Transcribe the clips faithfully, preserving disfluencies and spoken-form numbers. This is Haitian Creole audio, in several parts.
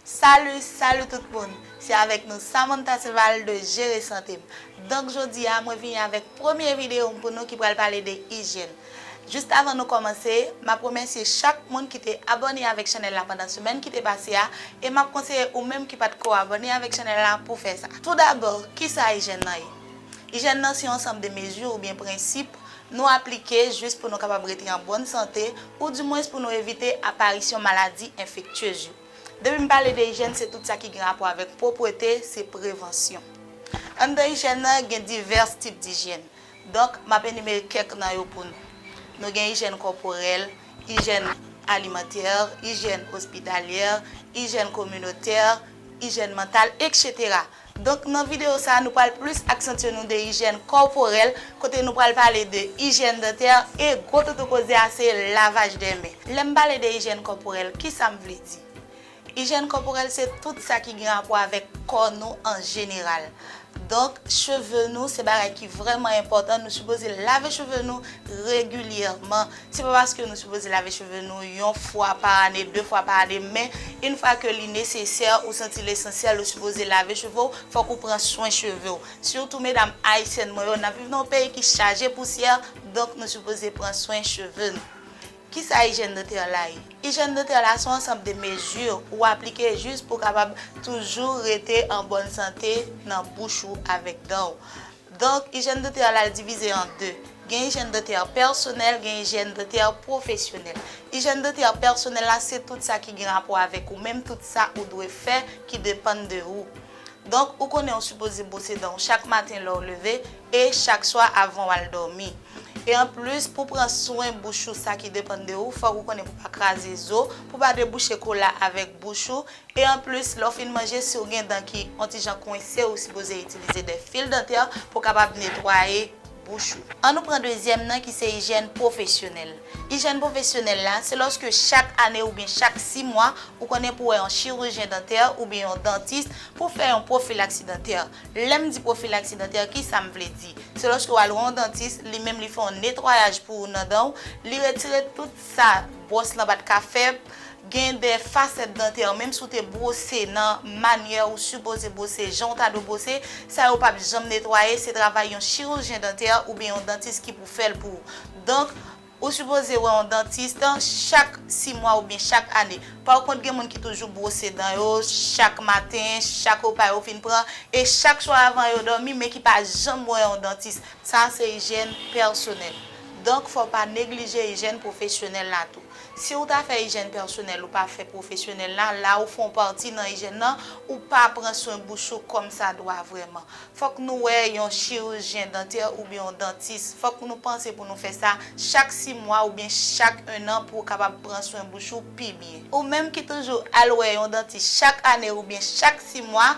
Salut, salut tout moun! Se avèk nou Samantha Seval de Jere Sante M. Donk jodi a, mwen vini avèk premye videyo m pou nou ki pral pale de ijyèn. Jis avan nou kòmanse, m ap remèsye chak moun ki te abòne avèk chanèl la pandan semèn ki te pase a, e m ap konseye ou menm ki pa t ko abòne avèk chanèl la pou fè sa. Toudabò, kisa ijyèn nan ye? Ijyèn nan se yon ansanm de mezi oubyen prensip nou aplike jis pou nou kapab rete an bòn sante, oudimwens pou nou evite aparisyon maladi enfektyez yo. Depi m pale de ijyèn, se tout sa ki gen rapò avèk pwopwete, se prevansyon. Anndan ijyèn nan, gen divès tip dijyèn. Donk, m ap enimere kèk nan yo pou nou. Nou gen ijyèn kòporèl, ijyèn alimantè, ijyèn ospitalyè, ijyèn kominotè, ijyèn mantal, etsetera. Donk, nan videyo sa a, nou pral plis aksantye nou de ijyèn kòporèl, kote nou pral pale de ijyèn dantè, e gwo toutou koze a se lavaj de men. Lè m pale de ijyèn kòporèl, kisa m vle di? Ijyèn kòporèl se tout sa ki gen rapò avèk kò nou an jeneral. Donk, cheve nou se bagay ki vrèman enpòtan, nou sipoze lave cheve nou regilyèman. Se pa paske nou sipoze lave cheve nou yon fwa pa ane, de fwa pa ane, men yon fwa ke li nesesè, ou santi l esansyèl, ou sipoze lave cheve w, fòk ou pran swen cheve w. Sitou medam ayisyèn mwen yo, n ap viv nan yon peyi ki chaje pousyè, donk nou sipoze pran swen cheve nou. Kisa ijyèn dantè la ye? Ijyèn dantè la se yon ansanm de mezi ou aplike jis pou w kapab toujou rete an bòn sante nan bouch ou avèk dan w. Donk, ijyèn dantè la divize an de. Gen ijyèn dantè pèsonèl, gen ijyèn dantè pwofesyonèl. Ijyèn dantè pèsonèl la, se tout sa ki gen rapò avèk ou menm, tout sa ou dwe fè ki depann de ou. Donk, ou konnen ou sipoze bwose dan w chak maten lè w leve e chak swa avan w al dòmi. E anplis, pou pran swen bouch ou, sa ki depann de ou, fòk ou konnen pou pa kraze zo, pou pa debouche kola avèk bouch ou. E anplis, lè w fin manje, si w gen dan ki yon ti jan kwense, ou sipoze itilize de fil dantè pou w kapab netwaye bouch ou. Ann nou pran dezyèm nan ki se ijyèn pwofesyonèl. Ijyèn pwofesyonèl la, se lòske chak ane oubyen chak sis mwa, ou konnen pou w wè yon chirijyen dantè oubyen yon dantis pou fè yon pwofilaksi dantè. Lè m di pwofilaksi dantè, kisa m vle di? Se lòske w al wè yon dantis, li menm li fè yon netwayaj pou ou nan dan w, li retire tout sa bwòs lan pa t ka fè, gen de fasèt dantè, menm si w te bwose nan manyè ou sipoze bwose, jan w ta dwe bwose, sa yo p ap janm netwaye, se travay yon chirijyen dantè oubyen yon dantis ki pou fè l pou ou. Donk, ou sipoze wè yon dantis chak sis mwa oubyen chak ane. Pakont, gen moun ki toujou bwose dan yo chak maten, chak repa yo fin pran, e chak swa avan yo dòmi, men ki pa janm wè yon dantis. Sa se ijyèn pèsonèl. Donk, fò w pa neglije ijyèn pwofesyonèl la tou. Si w ta fè ijyèn pèsonèl, ou pa fè pwofesyonèl la, la ou fè yon pati nan ijyèn nan, ou pa pran swen bouch ou kòmsadwa vrèman. Fòk nou wè yon chirijyen dantè oubyen yon dantis. Fòk nou panse pou nou fè sa chak sis mwa oubyen chak en an pou w kapab pran swen bouch ou pi byen. Ou menm ki toujou al wè yon dantis chak ane oubyen chak sis mwa,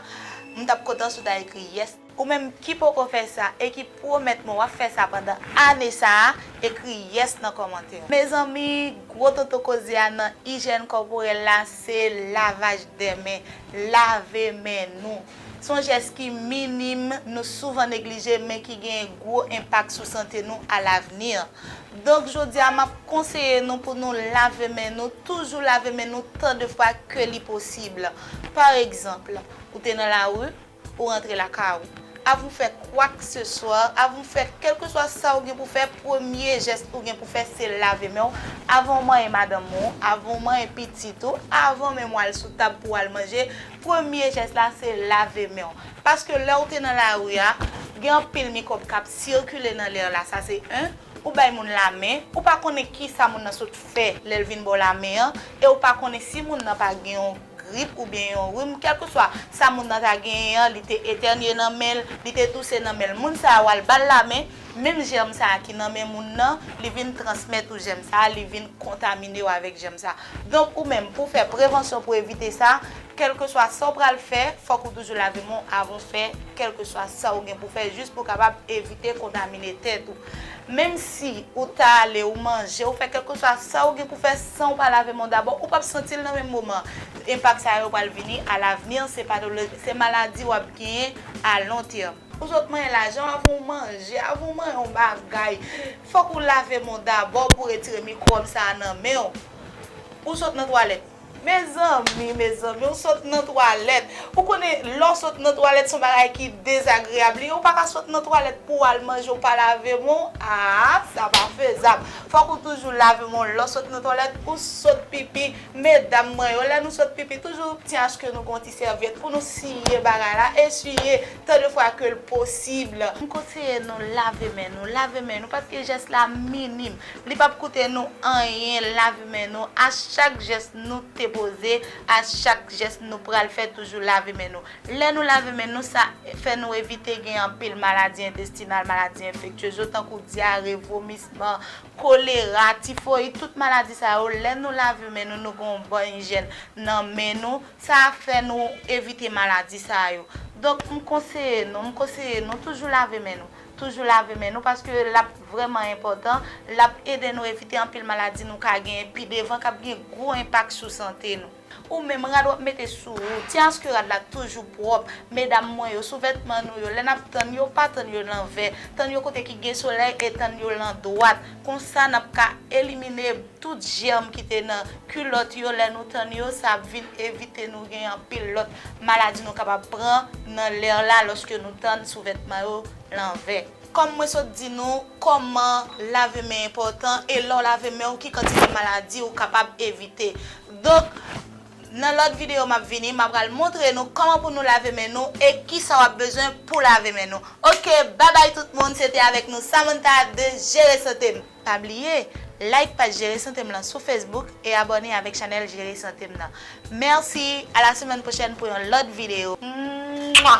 m t ap kontan si w ta ekri yès. Ou menm ki poko fè sa e ki pwomèt mwen w ap fè sa pandan ane sa a, ekri yès nan kòmantè. Mezanmi, gwo tonton koze a nan ijyèn kòporèl la, se lavaj de men. Lave men nou. Se yon jès ki minim, nou souvan neglije, men ki genyen gwo enpak sou sante nou alavni. Donk, jodi a, m ap konseye nou pou nou lave men nou, toujou lave men nou tan de fwa ke li posib. Pa egzanp, ou te nan lari, ou rantre lakay ou. Avan w fè kwakseswa, avan w fè kèlkeswa sa ou gen pou fè, premye jès ou gen pou fè, se lave men w. Avan w manyen madanm ou, avan w manyen pitit ou, avan menm w al sou tab pou w al manje, premye jès la, se lave men w. Paske lè w te nan lari a, gen anpil mikwòb k ap sikile nan lè la, sa se en. Ou bay moun lamen, ou pa konnen kisa moun nan sot fè lè l vin ba w lamen an, e ou pa konnen si moun nan pa gen yon grip oubyen yon rim, kèlkeswa sa moun nan ta genyen an, li te etènye nan men l, li te touse nan men l, moun sa a w al ba l lamen, menm jèm sa a ki nan men moun nan, li vin transmèt ou jèm sa a, li vin kontamine w avèk jèm sa a. Donk, ou menm, pou fè prevansyon, pou evite sa, kèlkeswa sa w pral fè, fòk ou toujou lave men w avan w fè kèlkeswa sa w gen pou fè, jis pou w kapab evite kontamine tèt ou. Menm si ou ta ale, ou manje, ou fè kèlkeswa sa w gen pou fè san w pa lave men w dabò, ou p ap santi l nan menm moman. Enpak sa yo pral vini alavni, se patolo-, se maladi w ap genyen a lon tèm. Ou sot manyen lajan, avan w manje, avan w manyen yon bagay, fòk ou lave men w dabò pou retire mikwòb sa a nan men w. Ou sot nan twalèt, Mezanmi, mezanmi, ou sot nan twalèt. Ou konnen, lè w sot nan twalèt, se yon bagay ki dezagreyab. Li, ou pa ka sot nan twalèt pou w al manje, ou pa lave men w. Ah, sa pa fezab. Fòk ou toujou lave men w lè w sot nan twalèt, ou sot pipi. Medam mwen yo, lè nou sot pipi, toujou tyen aske nou gen yon ti sèvyèt pou nou siye bagay la, esiye tan de fwa ke l posib. M konseye nou lave men nou, lave men nou, paske jès la minim. Li p ap koute nou anyen, lave men nou. A chak jès nou te poze, a chak jès nou pral fè, toujou lave men nou. Lè nou lave men nou, sa fè nou evite gen anpil maladi entestinal, maladi enfektyez yo, tankou dyare, vomisman, kolera, tifoyid, tout maladi sa yo, lè nou lave men nou, nou gen yon bon ijèn nan men nou, sa fè nou evite maladi sa yo. Donk, m konseye nou, m konseye nou toujou lave men nou. Toujou lave men nou paske l ap vrèman enpòtan, l ap ede nou evite anpil maladi nou ka genyen pi devan k ap gen gwo enpak sou sante nou. Ou menm, rad w ap mete sou ou, tyen aske rad la toujou pwòp. Medam mwen yo, souvètman nou yo, lè n ap tann yo, pa tann yo lanvè. Tann yo kote ki gen solèy e tann yo landwat. Konsa, n ap ka elimine tout jèm ki te nan kilòt yo. Lè nou tann yo, sa ap vin evite nou gen anpil lòt maladi nou kapab pran nan lè la lòske nou tann souvètman yo lanvè. Kòm mwen sot di nou, kòman lave men enpòtan e lè w lave men w, ki kantite maladi ou kapab evite. Donk, nan lòt videyo m ap vini, m ap pral montre nou kòman pou nou lave men nou e kisa w ap bezwen pou lave men nou. Oke, babay tout moun, se te avèk nou Samantha de Jere Sante M. Pa bliye, like paj Jere Sante M lan sou Facebook e abòne avèk chanèl Jere Sante M nan. Mèsi, a la semèn pwochèn pou yon lòt videyo. Mwa!